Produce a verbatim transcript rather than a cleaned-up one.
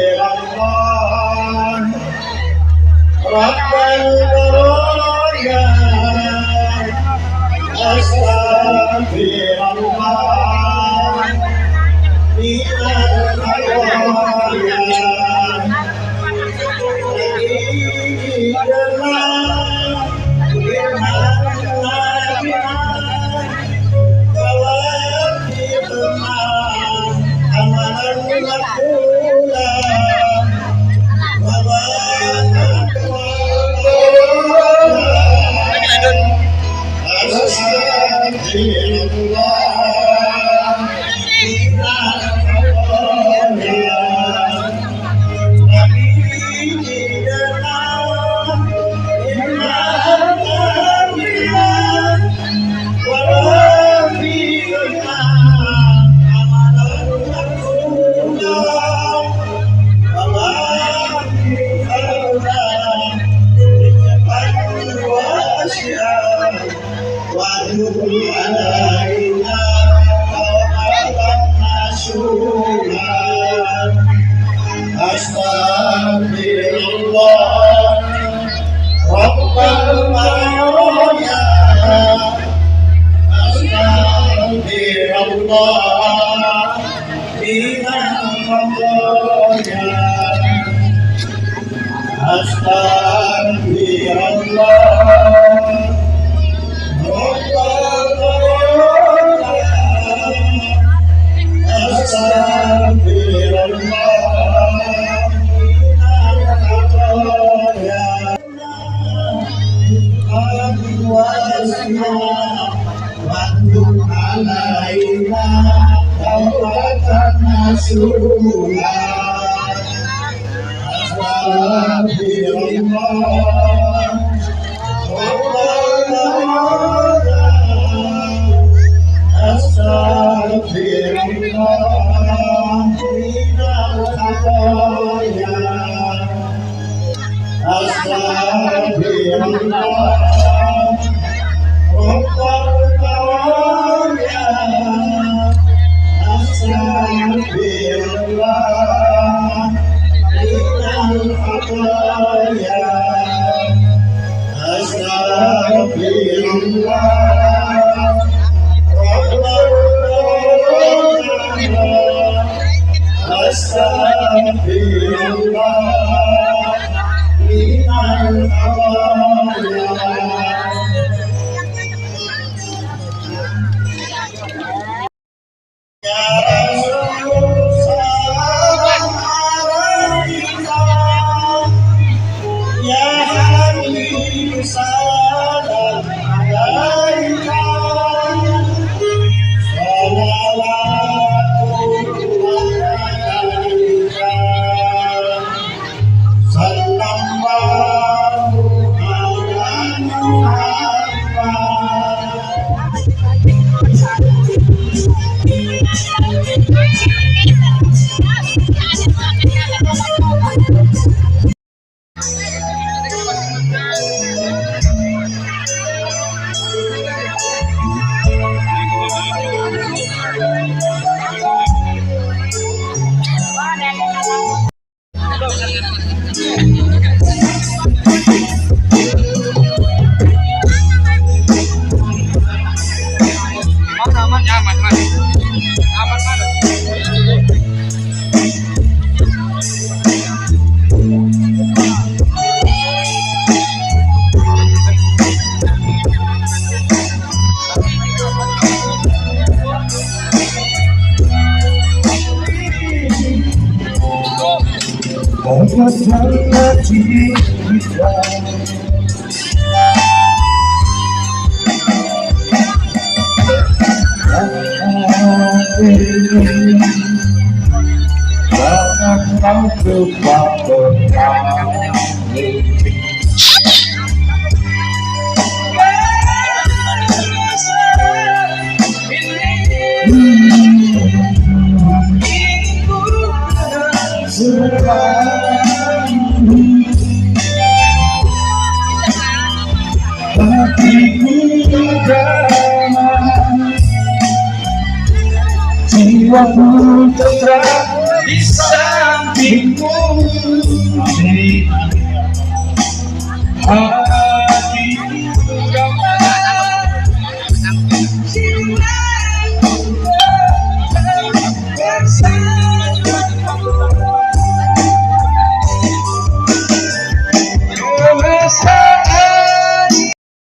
Astagfirullah. Rabbal Baraya. Astagfirullah. Minal khataya. وتب علينا توبة نصوحا. أستغفر الله رب البرايا. أستغفر الله من الخطايا. أستغفر الله. أستغفر الله. وتب علينا توبة نصوحا. أستغفر الله. أستغفر الله من الخطايا. أستغفر الله رب البرايا. أستغفر الله من الخطايا. أستغفر الله رب البرايا. أستغفر الله من الخطايا. يا رسول سلام عليك، يا حبيب سلام عليك، صلوات الله عليك. صلى الله على محمد. Hatiku damai, jiwaku tenang di sampingmu.